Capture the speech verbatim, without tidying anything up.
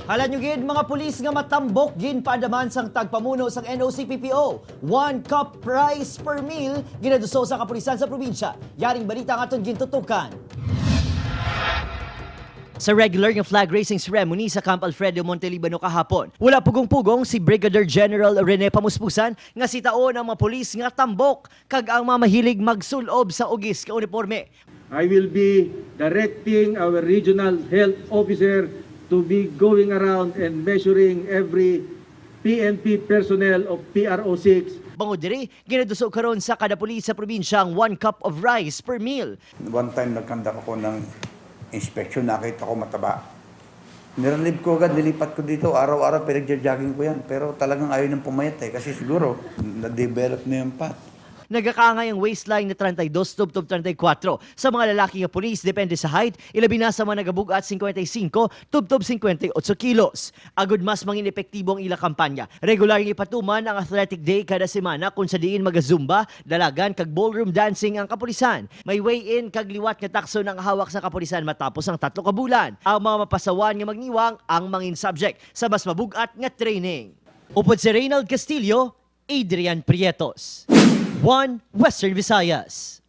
Hala nyo gid, mga pulis nga matambok ginpaandaman sang tagpamuno sang N O C P P O. One cup rice per meal ginaduso sa kapulisan sa probinsya. Yaring balita ang aton gintutukan. Sa regular nga flag raising ceremony sa Camp Alfredo Montelibano kahapon, wala pugong-pugong si Brigadier General Rene Pamuspusan nga sitaon ang mga pulis nga tambok kag ang mga mahilig magsul-ob sa ugis ka uniporme. I will be directing our regional health officer to be going around and measuring every P N P personnel of P R O six. Bangod diri, ginaduso karon sa kada pulis sa probinsya ang one cup of rice per meal. One time nag-conduct ako ng inspection, nakita ko mataba. Nirelieve ko agad, nilipat ko dito. Araw-araw pinagja-jogging ko yan. Pero talagang ayaw nang pumayat eh. Kasi siguro, na-develop na yung fat. Nagakaangay ang waistline na treinta y dos tubtob treinta y cuatro sa mga lalaki nga pulis, depende sa height, ilabi na sa mga nagabug-at cincuenta y cinco tubtob cincuenta y ocho kilos. Agud mas mangin epektibo ang ila kampanya, regular nga ipatuman ang Athletic Day kada semana, kung sa diin maga-zumba, dalagan, kag ballroom dancing ang kapulisan. May weigh-in kag liwat nga takso ang hawak sa kapulisan matapos ang tatlo ka bulan. Ang mga mapasawan nga magniwang ang mangin subject sa mas mabug-at nga training. Upod si Reynald Castillo, Adrian Prietos, One Western Visayas.